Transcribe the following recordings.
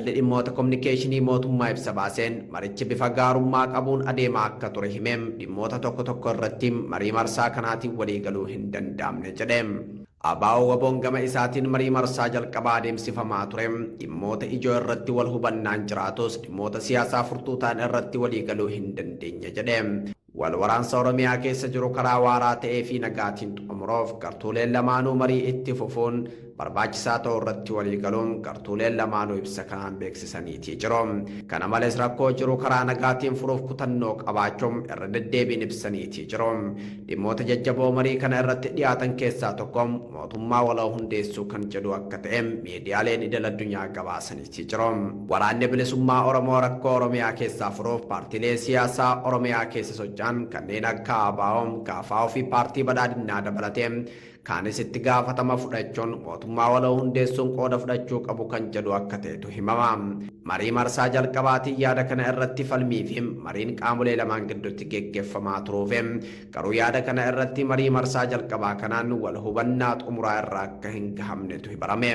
Tajaajilli dhimmoota kominikeeshinii mootummaa ibsa baaseen marichi bifa gaarummaa qabuun adeemaa akka ture himee, dhimmoota tokko tokko irratti marii marsaa kanaatiin waliigaluu hin danda'amne jedhe. ABO WBOn gama isaatiin marii marsaa jalqabaa adeemsifamaa ture dhimmoota ijoo irratti wal hubannaan jiraatus, dhimmoota siyaasaa furtuu ta'an irratti waliigaluu hin dandeenye jedhe. Wal waraansa Oromiyaa keessa jiru karaa waaraa ta'ee fi nagaatiin xumuruuf gartuuleen lamaanuu marii itti fufuun barbaachisaa ta'uu irratti waliigaluun gartuuleen lamaanuu ibsa kanaan beeksisaniitii jiru. Kana malees, rakkoo jiru karaa nagaatiin furuuf kutannoo qabaachuun irra deddeebiin ibsaniitii jiru. Dhimmoota jajjaboo marii kana irratti dhiyaatan keessaa tokko mootummaa waloo hundeessuu kan jedhu akka ta'e miidiyaaleen idil addunyaa gabaasaniitii jiru. Waraanni Bilisummaa Oromoo rakkoo Oromiyaa keessaa furuuf paartiilee siyaasaa Oromiyaa keessa socho'an kanneen akka ABO, KFO fi Paartii Badhaadhinaa dabalatee kaanis itti gaafatama fudhachuun mootummaa waloo hundeessuun qooda fudhachuu qabu kan jedhu akka ta'etu himama. Marii marsaa jalqabaatiin yaada kana irratti falmii fi mariin qaamolee lamaan gidduutti geggeeffamaa turuuf, garuu yaada kana irratti marii marsaa jalqabaa kanaan wal hubannaa xumuraa irra akka hin gahamnetu barame.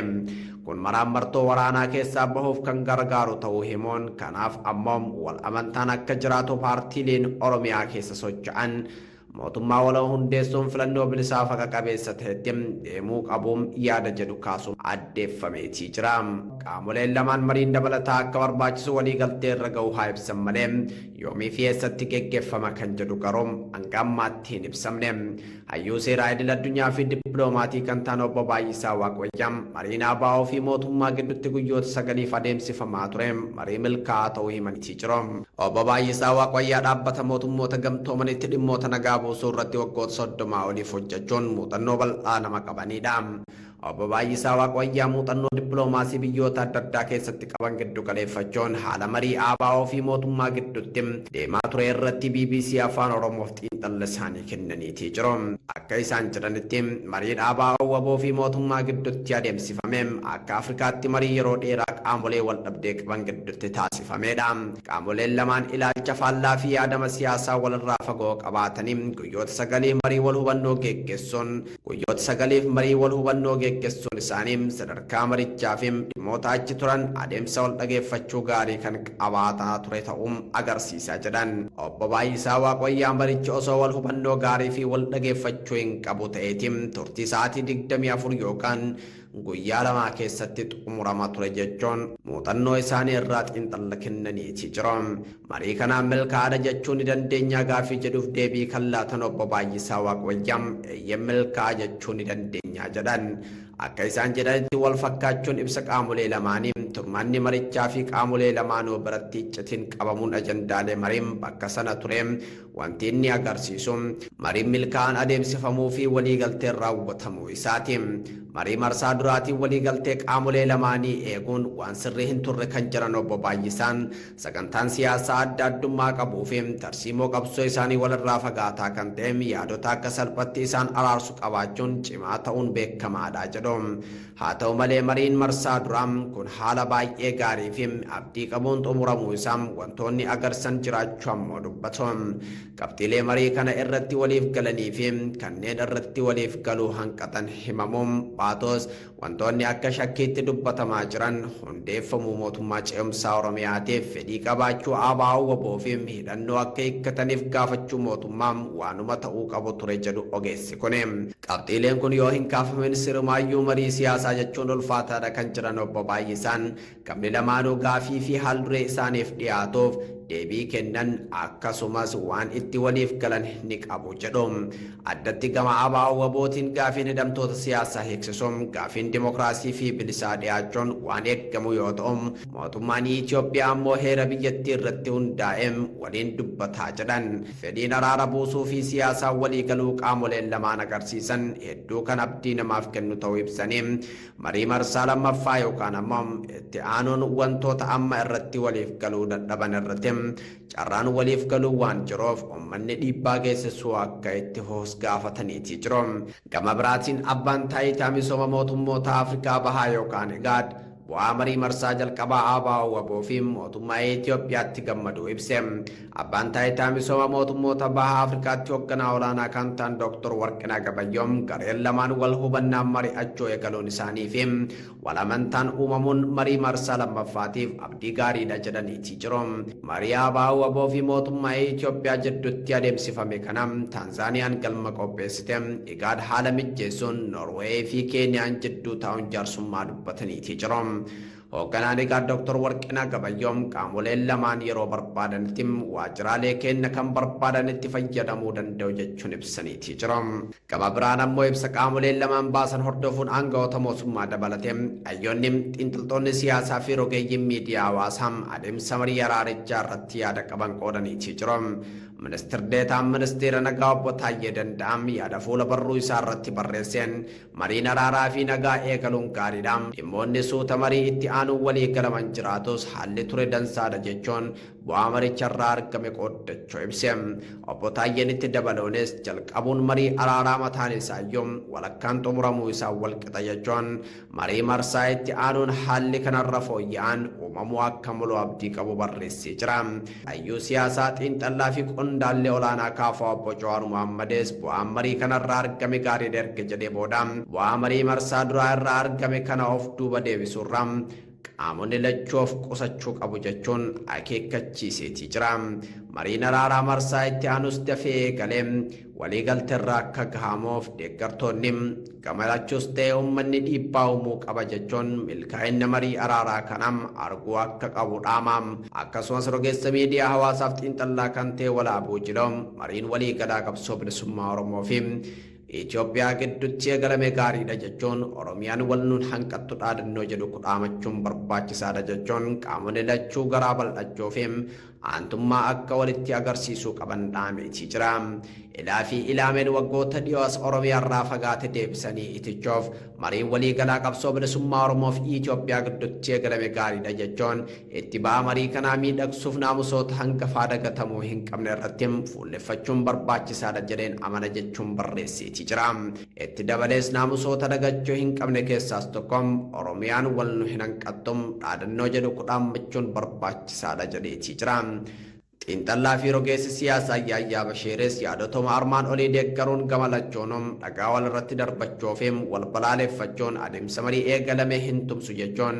Kun maraan martoo waraanaa keessaa bahuuf kan gargaaru ta'uu himuun, kanaaf ammoo wal amantaan akka jiraatu paartiileen Oromiyaa keessa socho'an mootummaa waloo hundeessuun filannoo bilisaa faqa qabeessa ta'etti deemuu qabuun yaada jedhu kaasuun addeeffameetii jira. Qaamoleen lamaan mariin dabalataa akka barbaachisu waliigaltee irra ga'uu haa ibsan malee, yoomii fi eessatti geggeeffama kan jedhu garuu hanga ammaatti hin ibsamne. Hayyuu seeraa idil addunyaa fi dippiloomaatii kan ta'an Obbo Baay'isaa Waaqayyaa mariin ABO fi mootummaa gidduutti guyyoota 9f adeemsifamaa ture marii milkaa'aa ta'uu himaniitii jiru. Obbo Baay'isaa Waaqayyaa dhaabbata mootummoota gamtoomanitti dhimmoota nagaa buusuu irratti waggoota 30 oliif hojjechuun muuxannoo bal'aa nama qabanidha. Obbo Baay'isaa Waaqayyaa muuxannoo dippiloomaasii biyyoota adda addaa keessatti qaban giddu galeeffachuun haala marii ABO fi mootummaa gidduutti deemaa ture irratti BBC Afaan Oromoof xiinxalla isaanii kennaniitii jiru. Akka isaan jedhanitti, mariin ABO WBO fi mootummaa gidduutti adeemsifame akka Afrikaatti marii yeroo dheeraa qaamolee wal dhabdee qaban gidduutti taasifamedha. Qaamoleen lamaan ilaalcha faallaa fi yaadama siyaasaa walirraa fagoo qabaatanii guyyoota 9 marii wal hubannoo geggeessuun guyyoota 9f marii wal hubannoo geggeessuun isaanii sadarkaa marichaa fi dhimmoota achi turan adeemsa wal dhageeffachuu gaarii kan qabaataa ture ta'uu agarsiisaa jedhan. Obbo Baay'isaa Waaqayyaa marichi osoo wal hubannoo gaarii fi wal dhageeffachuu hin qabu ta'eeti turtii sa'aatii 24 yookaan guyyaa 2 keessatti xumurama ture jechuun muuxannoo isaanii irraa xiinxalla kennaniiti jiru. Marii kanaan milkaa'aadha jechuu ni dandeenya gaafii jedhuuf deebii kan laatan Obbo Baay'isaa Waaqayyaa, eeyyeen, milkaa'a jechuu ni dandeenya jedhan. Akka isaan jedhanitti, wal fakkaachuun ibsa qaamolee lamaanii, turmaanni marichaa fi qaamolee lamaanuu biratti iccitiin qabamuun ajandaalee mariin bakka sana ture wanti inni agarsiisu mariin milkaa'aan adeemsifamuu fi waliigalteen raawwatamuu isaati. Marii marsaa duraatiin waliigaltee qaamolee lamaanii eeguun waan sirrii hin turre kan jiran Obbo Baay'isaan, sagantaan siyaasaa adda addummaa qabuu fi tarsiimoo qabsoo isaanii walirraa fagaataa kan ta'e yaadota akka salphatti isaan araarsu qabaachuun cimaa ta'uun beekamaadha jedhu. Haa ta'u malee, mariin marsaa duraa kun haala baay'ee gaarii fi abdii qabuun xumuramuu isaa wantoonni agarsiisan jiraachuu ammoo dubbatu. Qabxiilee marii kana irratti waliif galanii fi kanneen irratti waliif galuu hanqatan himamuun baatos, wantoonni akka shakkiitti dubbatamaa jiran hundeeffamuu mootummaa ce'umsaa Oromiyaatiif fedhii qabaachuu ABO WBO fi hidhannoo akka hiikkataniif gaafachuu mootummaa waanuma ta'uu qabu ture jedhu ogeessi kun. Qabxiileen kun yoo hin kaafamin sirumaayyuu marii siyaasaa jechuun ulfaataadha kan jiran Obbo Baay'isaan, gamni lamaanuu gaafii fi haalduree isaaniif dhiyaatuuf deebii kennan akkasumas waan itti waliif galan ni qabu jedhu. Addatti gama ABO WBOtiin gaafiin hidhamtoota siyaasaa hiiksisuun, gaafiin dimokiraasii fi bilisaa dhiyaachuun waan eeggamu yoo ta'u, mootummaan Itoophiyaa ammoo heera biyyattii irratti hundaa'e waliin dubbataa jedhan. Fedhiin araara buusuu fi siyaasaa walii galuu qaamoleen lamaan agarsiisan hedduu kan abdii namaaf kennu ta'uu ibsanii, marii marsaa lammaffaa yookaan ammoo itti aanuun wantoota amma irratti waliif galuu dadhaban irratti carraan waliif galuu waan jiruuf uummanni dhiibbaa geessisuu akka itti fufus gaafataniitii jiru. Gama biraatiin, abbaan taayitaa misooma mootummoota Afrikaa Bahaa yookaan IGAD Bu'aa marii marsaa jalqabaa ABO WBO fi mootummaa Itoophiyaatti gammaduu ibse. Abbaan taayitaa misooma mootummoota baha Afrikaatti hoogganaa olaanaa kan ta'an Dr. Warqinaa Gabayyoom gareen lamaan wal hubannaan mari'achuu eegaluun isaanii fi wal amantaan uumamuun marii marsaa lammaffaatiif abdii gaariidha jedhaniiti jiru. Marii ABO WBO fi mootummaa Itoophiyaa jidduutti adeemsifame kana Taanzaaniyaan galma qopheessite Igaad haala mijeessuun Noorweey fi Keeniyaan jidduu taa'uun jaarsummaa dubbataniiti jiru. Hoogganaan Igaad Dr. Warqinaa Gabayyoom qaamoleen lamaan yeroo barbaadanitti waajjiraalee keenya kan barbaadanitti fayyadamuu danda'u jechuun ibsaniiti jiru. Gama biraan ammoo ibsa qaamoleen lamaan baasan hordofuun aangawoota mootummaa dabalatee hayyoonni xiinxaltoonni siyaasaa fi rogeeyyiin miidiyaa hawaasaa adeemsa marii araarichaa irratti yaada qaban qoodaniiti jiru. Ministir Deetaan Ministeera Nagaa Obbo Taayyee Danda'am yaada fuula barruu isaa irratti barreesseen mariin araaraa fi nagaa eegaluun gaariidha. Dhimmoonni suuta marii itti aanuun walii galaman jiraatus haalli ture dansaadha jechuun bu'aa maricharraa argame qooddachuu ibse. Obbo Taayyeen itti dabaluunis jalqabuun marii araaraa mataan isaayyuu walakkaan xumuramuu isaa walqixa jechuun marii marsaa itti aanuun haalli kanarra fooyya'aan uumamuu akka malu abdii qabu barreessee jira. Hayyuu siyaasaa xiinxallaa fi qondaallee olaanaa kaafaa obbo Jawaar Mohaammedes bu'aan marii kanarraa argame gaariidha erga jedhee booda bu'aa marii marsaa duraa irraa argame kana of duuba deebisuurra qaamonni lachuu of qusachuu qabu jechuun akeekkachiiseetii jira. Mariin araaraa marsaa itti aanus dafee eegalee waliigalteerra akka gahamuuf deeggartoonni gama lachuus ta'e uummanni dhiibbaa uumuu qaba jechuun milkaa'ina marii araaraa kanam arguu akka qabu dhaama. Akkasumas rogeessa miidiyaa hawaasaaf xiinxallaa kan ta'e Walaabuu Jiloo mariin waliigalaa qabsoo bilisummaa Oromoo fi Itoophiyaa gidduutti eegalame gaariidha jechuun Oromiyaan wal nuun hanqattu dhaadannoo jedhu kudhaamachuun barbaachisaadha jechuun qaamonni lachuu garaa bal'achuu fi aantummaa akka walitti agarsiisuu qaban dhaameetii jira. Ilaa fi ilaameen waggoota dhiyoo as Oromiyaarraa fagaate deebisanii itichoof mariin waliigalaa qabsoo bilisummaa Oromoo fi Itoophiyaa gidduutti eegalame gaariidha jechuun itti ba'a marii kanaa miidhagsuuf naamusoota hangafaa dagatamuu hin qabne irratti fuulleffachuun barbaachisaadha jedheen amana jechuun barreesseetii jira. Itti dabalees naamusoota dagachuu hin qabne keessaas tokko Oromiyaan wal nu hin hanqattum dhaadannoo jedhu kudhaammachuun barbaachisaadha jedheetii jira. Xiinxallaa fi rogeessi siyaasaa Yaayyaa Basheeres yaadotuma armaan olii deeggaruun gama lachuunum dhagaa wal irratti darbachuu fi wal balaaleffachuun adeemsa marii eegalame hin tumsu jechuun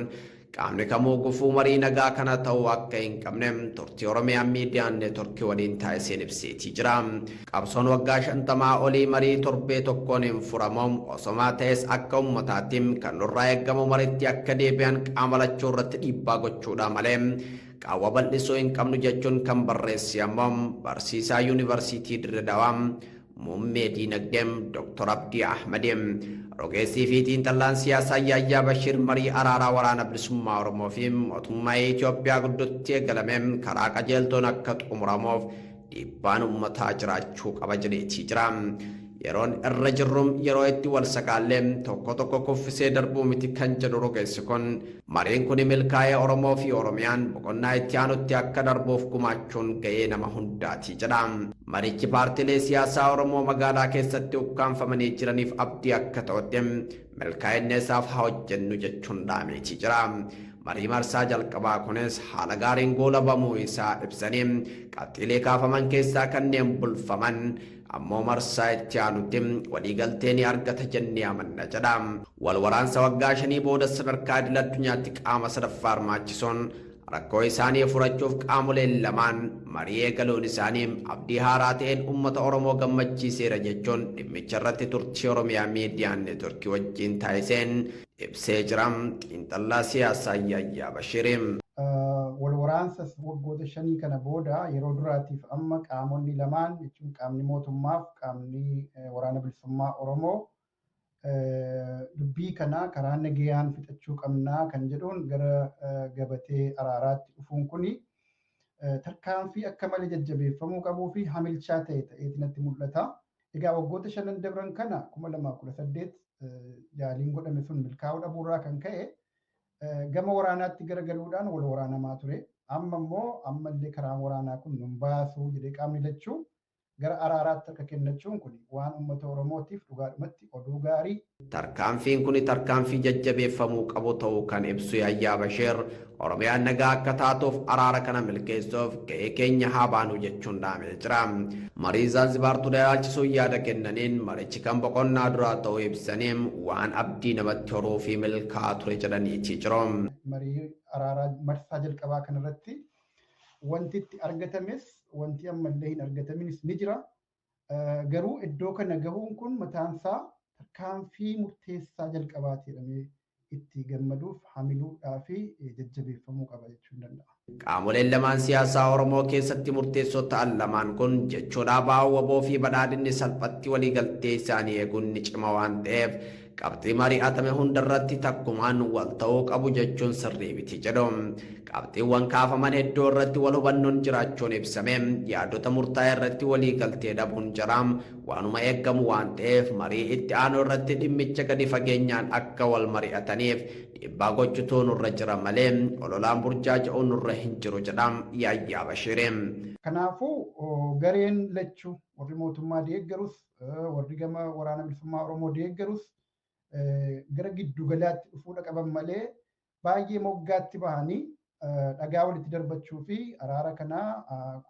qaamni kamuu gufuu marii nagaa kana ta'uu akka hin qabne turtii Oromiyaa miidiyaan neetworkii waliin taasiseen ibseetii jira. Qabsoon waggaa 50 olii marii torbee tokkoon hin furamu osomaa ta'es akka uummataatti kan nurraa eegamu maritti akka deebi'an qaama lachuu irratti dhiibbaa gochuudha malee qaawwa bal'isuu hin qabnu jechuun kan barreesse ammoo barsiisaa yuunivarsiitii Dirre Dawaa muummee diinagdee Dr. Abdii Ahmad. Rogeessii fi xiinxallaan siyaasaa Yaayyaa Bashiir marii araaraa waraana bilisummaa Oromoo fi mootummaa Itoophiyaa gidduutti eegalame karaa qajeeltoon akka xumuramuuf dhiibbaan uummataa jiraachuu qaba jedheetii jira. Yeroon irra jirru yeroo itti wal sakaallee tokko tokko kuffisee darbuu miti kan jedhu rogeessi kun mariin kun milkaa'ee Oromoo fi Oromiyaan boqonnaa itti aanutti akka darbuuf gumaachuun ga'ee nama hundaati jedha. Marichi paartiilee siyaasaa Oromoo magaalaa keessatti ukkaanfamanii jiraniif abdii akka ta'utti milkaa'inni isaaf haa hojjennu jechuun dhaameetii jira. Marii marsaa jalqabaa kunis haala gaariin goolabamuu isaa ibsanii qabxiilee kaafaman keessaa kanneen bulfaman ammoo marsaa itti aanutti waliigaltee ni argata jennee amanna jedha. Wal waraansa waggaa 5 booda sadarkaa idil addunyaatti qaama sadaffaa hirmaachisuun rakkoo isaanii furachuuf qaamoleen lamaan marii eegaluun isaanii abdii haaraa ta'een uummata Oromoo gammachiiseera jechuun dhimmicha irratti turtii Oromiyaa miidiyaan neetworkii wajjin taasiseen ibsee jira. Xiinxallaa siyaasaa Yaayyaa Bashiir. Wal waraansa waggoota 5 kana booda yeroo duraatiif amma qaamonni lamaan jechuun qaamni mootummaaf qaamni waraana bilisummaa Oromoo dubbii kana karaa nagayaan fixachuu qabnaa kan jedhuun gara gabatee araaraatti dhufuun kuni tarkaanfii akka malee jajjabeeffamuu qabuu fi hamilchaa ta'e ta'eeti natti mul'ata. Egaa waggoota 5 dabran kana 2018 yaaliin godhame sun milkaa'uu dhabuurraa kan ka'e gama waraanaatti garagaluudhaan wal waraanamaa ture. Amma immoo ammallee karaan waraanaa kun nun baasuu jedhee qaamni lachuu Gara araaraatti harka kennachuun kun waan uummata Oromootiif dhugaadhumatti oduu gaarii. Tarkaanfiin kun tarkaanfii jajjabeeffamuu qabu ta'uu kan ibsu Yaayyaa Basheer, Oromiyaan nagaa akka taatuuf araara kana milkeessuuf ga'ee keenya haa baanu jechuun dhaamee jira. Marii Zaanzibaar ture ilaalchisuun yaada kennaniin, marichi kan boqonnaa duraa ta'uu ibsanii, waan abdii namatti horuu fi milkaa'aa ture jedhaniitii jiru. Marii araaraa marsaa jalqabaa kanarratti wanti itti argatames, wanti ammallee hin argataminis ni jira. Garuu iddoo kana gahuun kun mataansaa tarkaanfii murteessaa jalqabaati jedhamee itti gammaduuf, hamiluudhaa fi jajjabeeffamuu qaba jechuun danda'a. Qaamoleen lamaan siyaasaa Oromoo keessatti murteessoo ta'an lamaan kun, jechuun ABO, WBO fi badhaadhinni, salphatti waliigaltee isaanii eeguun ni cima waan ta'eef, qabxii mari'atame hundarratti takkumaan wal ta'uu qabu jechuun sirrii miti jedhu. Qabxiiwwan kaafaman hedduu irratti wal hubannoon jiraachuun ibsame, yaadota murtaa'e irratti waliigaltee dhabuun jira waanuma eeggamu waan ta'eef, marii itti aanu irratti dhimmicha gadi fageenyaan akka wal mari'ataniif dhiibbaa gochuutu nurra jira malee ololaan burjaaja'uun nurra hin jiru jedha Yaayyaa Bashiiri. Kanaafuu gareen lachuu, warri mootummaa deeggarus, warri gama Waraana Bilisummaa Oromoo deeggarus, gara giddugalaatti dhufuudha qaban malee, baay'ee moggaatti bahanii dhagaa walitti darbachuu fi araara kanaa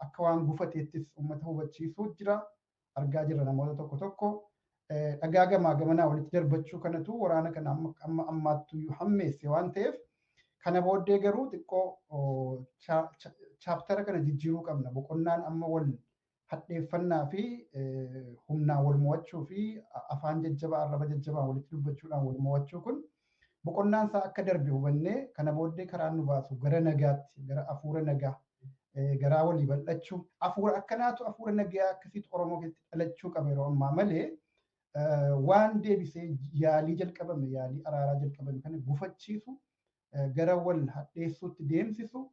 akka waan gufateettis uummata hubachiisuu jira, argaa jirra namoota tokko tokko. Dhagaa gamaa gamanaa walitti darbachuu kanatu waraana kana amma ammaattuyyuu hammeesse waan ta'eef, kana booddee garuu xiqqoo chapter kana jijjiiruu qabna. Boqonnaan amma wal hadheeffannaa fi humnaan wal mo'achuu fi afaan jajjabaa, arraba jajjabaa walitti dubbachuudhaan wal mo'achuu kun boqonnaan isaa akka darbe hubannee, kana booddee karaan nu baasu gara nagaatti, gara afuura nagaa, garaa walii bal'achuu, afuura akkanaatu, afuura nagaa akkasiitu Oromoo keessatti dhalachuu qaba yeroo ammaa malee, waan deebisee yaalii jalqabame, yaalii araaraa jalqabame kana gufachiisu, gara wal hadheessuutti deemsisu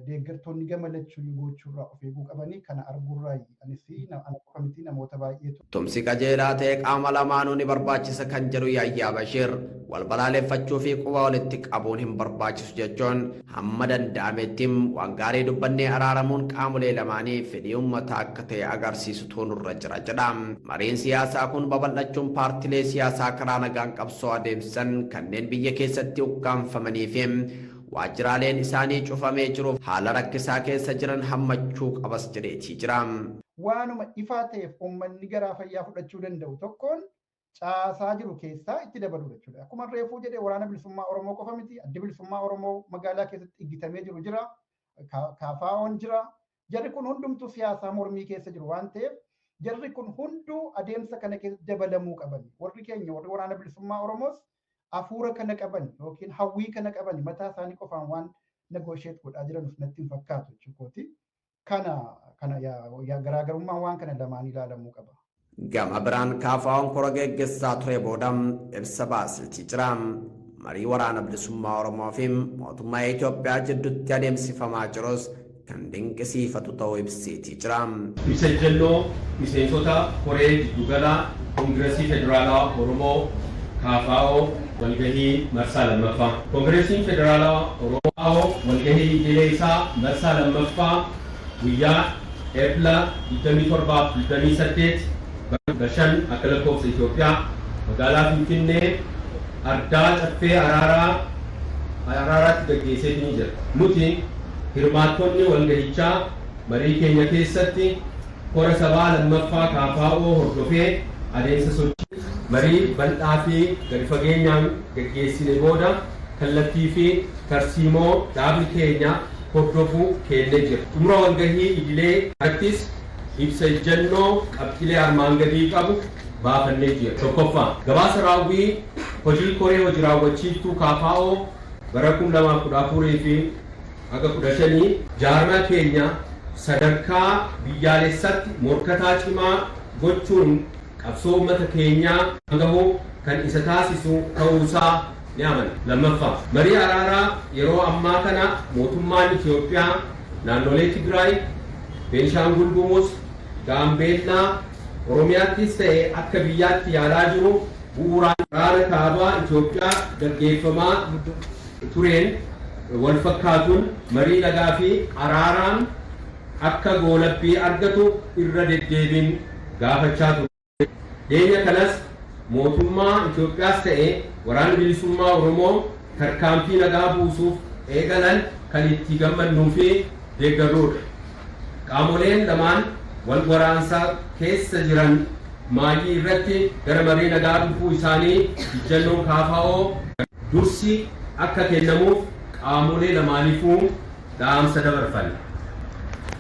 deeggartoonni gama lachuu gochuurraa of eeguu qabanii. Kana arguurraa anis, ana qofa miti, namoota baay'eetu. Tumsi qajeelaa ta'e qaama lamaanuu ni barbaachisa kan jedhu Yaayyaa Bashiir, wal balaaleffachuu fi quba walitti qabuun hin barbaachisu jechuun, hamma danda'ametti waan gaarii dubbannee araaramuun qaamolee lamaanii fedhii uummataa akka ta'e agarsiisutu nurra jira jedha. Mariin siyaasaa kun babal'achuun paartilee siyaasaa karaa nagaan qabsoo adeemsisan kanneen biyya keessatti ukkaanfamanii fi waajjiraaleen isaanii cufamee jiruuf haala rakkisaa keessa jiran hammachuu qabas jedheetii jira. Waanuma ifaa ta'eef uummanni garaa fayyaa fudhachuu danda'u tokkoon caasaa jiru keessaa itti dabaluu jechuudha. Akkuma reefuu jedhee, Waraana Bilisummaa Oromoo qofa miti, Addi Bilisummaa Oromoo magaalaa keessatti iggitamee jiru jira, KFO'n jira. Jarri kun hundumtuu siyaasaa mormii keessa jiru waan ta'eef, jarri kun hunduu adeemsa kana keessatti dabalamuu qaban. Warri keenya, warri Waraana Bilisummaa Oromoos, hafuura kana qaban yookiin hawwii kana qaban mataa isaanii qofaan waan negotiate godhaa jiran natti hin fakkaatu jechuudha. Kana garaagarummaan waan kana lamaan ilaalamuu qaba. Gama biraan KFO'n kora geggeessaa ture booda ibsa baaseetii jira. Marii Waraana Bilisummaa Oromoo fi mootummaa Itoophiyaa jidduutti adeemsifamaa jirus kan dinqisiifatu ta'uu ibseetii jira. Ibsa ejjennoo miseensota koree giddugalaa Koongiresii Federaalaa Oromoo, KFO, walgahii marsaa lammaffaa. Koongiresiin Federaalaa Oromoo walgahii idilee isaa marsaa lammaffaa guyyaa Eebla 27, 28 akka lakkoofsa Itoophiyaa magaalaa Finfinnee ardaa Caffee Araaraatti gaggeesseetii jira. Nuti hirmaattonni walgahichaa marii keenya keessatti kora sabaa lammaffaa KFO hordofee adeemsa sochii marii bal'aa fi gadi fageenyaan gaggeessine booda kallattii fi tarsiimoo dhaabni keenya hordofu kennee jira. Xumura walgahii idilee irrattis ibsa ejjennoo qabxilee armaan gadii qabu baafannee jira. Tokkoffaa, gabaasa raawwii hojii koree hojii raawwachiiftuu KFO bara 2014 fi haga 15. Jaarmaa keenya sadarkaa biyyaalessatti morkataa cimaa gochuun qabsoo uummata keenyaa gahu kan isa taasisu ta'uusaa ni amana. Lammaffaa, marii araaraa yeroo ammaa kana mootummaan Itoophiyaa naannolee Tigraay, Beenishaangul Gumuz, Gaambeellaa, Oromiyaattis ta'e akka biyyaatti yaalaa jiru bu'uuraan waraana kaabaa Itoophiyaa gaggeeffamaa tureen wal fakkaatuun marii nagaa fi araaraan akka goolabbii argatu irra deddeebiin gaafachaa ture. Dhiyeenya kanas mootummaa Itoophiyaas ta'e waraanni bilisummaa Oromoo tarkaanfii nagaa buusuuf eegalan kan itti gammannuu fi deeggarruudha. Qaamoleen lamaan wal waraansaa keessa jiran maayii irratti gara marii nagaa dhufuu isaanii ijjannoon KFO dursi akka kennamuuf qaamolee lamaaniifuu dhaamsa dabarfanna.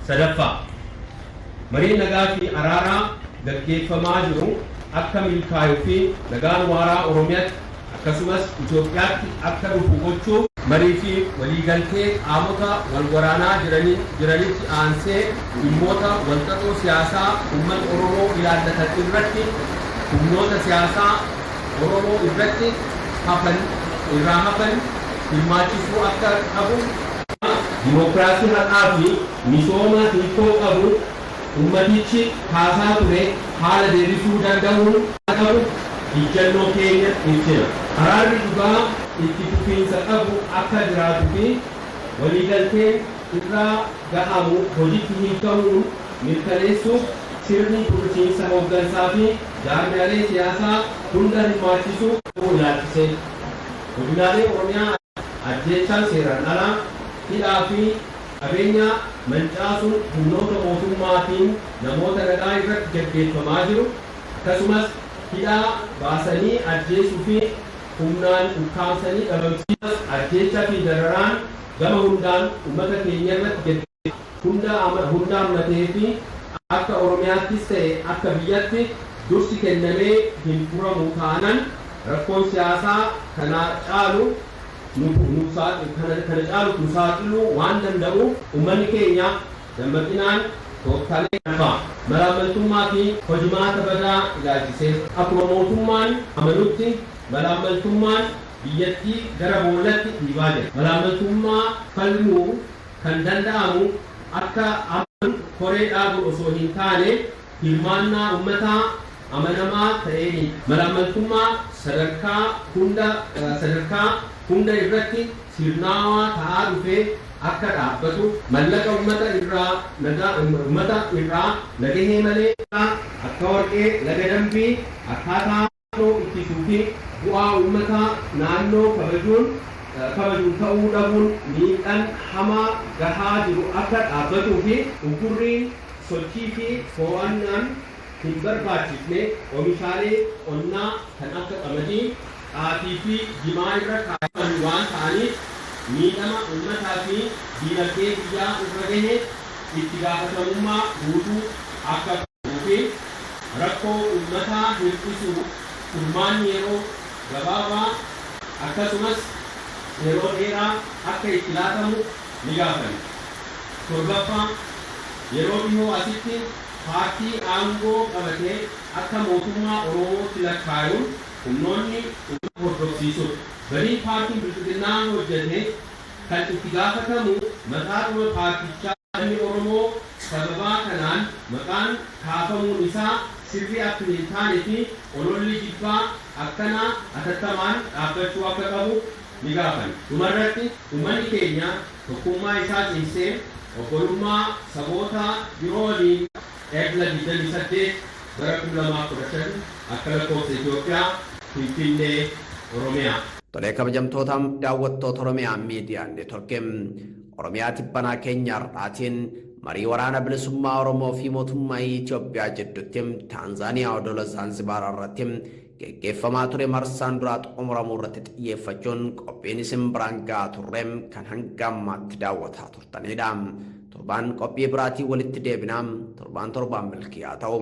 Sadaffaa, marii nagaa fi araaraa gaggeeffamaa jiru akka milkaa'uu fi nagaan waaraa Oromiyaatti akkasumas Itoophiyaatti akka dhufu gochuuf marii fi waliigaltee qaamota wal waraanaa jiranitti aansee dhimmoota walxaxoo siyaasaa uummata Oromoo ilaallatan irratti humnoota siyaasaa Oromoo irratti hafan irraa hafan hirmaachisuu akka qabu, dimookiraasii haqaa fi misooma hiikoo qabu ummatichi kaasaa ture haala deebisuu danda'uun qabu ijjannoo keenya ibsina. Araarri dhugaa itti fufiinsa qabu akka jiraatuu fi waliigalteen irraa gahamu hojiitti hiikamuun mirkaneessuuf sirni bulchiinsa hooggansaa fi jaarmiyaalee siyaasaa hunda hirmaachisuu ilaalchise. Godinaalee Oromiyaa ajjeechaan seeraan alaa, hidhaa fi qabeenya mancaasuun humnoota mootummaatiin namoota nagaa irratti gaggeeffamaa jiru, akkasumas hidhaa baasanii ajjeesuu fi humnaan ukkaamsanii dhabamsiisuu, ajjeechaa fi dararaan gama hundaan uummata keenya irratti hunda hammatee fi akka Oromiyaattis ta'e akka biyyatti dursi kennamee hin furamu taanaan rakkoon siyaasaa kana caalu kana caalu nu saaxiluu waan danda'uuf uummanni keenya dammaqinaan tooftaalee malaammaltummaa fi hojimaata badaa ilaalchisee akkuma mootummaan amanutti malaammaltummaan biyyattii gara boollatti dhiibaa jira. Malaammaltummaa falmuu kan danda'amu akka koree dhaabuun osoo hin taane hirmaannaa uummataa amanamaa ta'een malaammaltummaa sadarkaa hunda irratti sirnaawaa ta'aa dhufee akka dhaabbatu, mallaqa uummata irraa nagahee malee akka warqee laga dambii akkaataa ittisuu fi bu'aa uummataa naannoo kabajuun ta'uu dhabuun miidhaan hamaa gahaa jiru akka dhaabbatuu fi uggurriin sochii fi to'annaan hin barbaachifne oomishaalee qonnaa kan akka qamadii, xaafii fi jimaa irra kaa'aman waan ta'aniif miidhama uummataa fi diinagdee biyyaa irra gahe itti gaafatamummaa guutuu akka qabuu fi rakkoo uummataa hir'isuu furmaanni yeroo gabaabaa akkasumas yeroo dheeraa akka itti laatamu ni gaafanna. Torbaffaa, yeroo dhihoo asitti paartii aangoo qabatee akka mootummaa Oromootti lakkaa'uun humnoonni uummata hordofsiisudha. Badii paartiin Bilxiginnaa hojjete kan itti gaafatamu mataadhuma paartichaa. Namni Oromoo sababaa kanaan maqaan kaafamuun isaa sirrii akka hin taane fi ololli jibbaa akkanaa atattamaan dhaabbachuu akka qabu ni gaafanna. Dhumarratti, uummanni keenya tokkummaa isaa cimsee obbolummaa saboota biroo waliin Ebla 28 bara 2015 akka lakkoofsa Itoophiyaa, Finfinnee, Oromiyaa. Tolee, kabajamtoota daawwattoota Oromiyaa Miidiyaa Neetworkii, Oromiyaa tibbanaa keenya har'aatiin marii waraana bilisummaa Oromoo fi mootummaa Itoophiyaa jidduutti Taanzaaniyaa odola Zaanzibaar irratti geggeeffamaa ture marsaan duraa xumuramuu irratti xiyyeeffachuun qophiin isin biraan gahaa turre kan hanga ammaatti daawwataa turtanidha. Torbaan qophii biraatiin walitti deebinaa, torbaan torbaan milkii haa ta'u.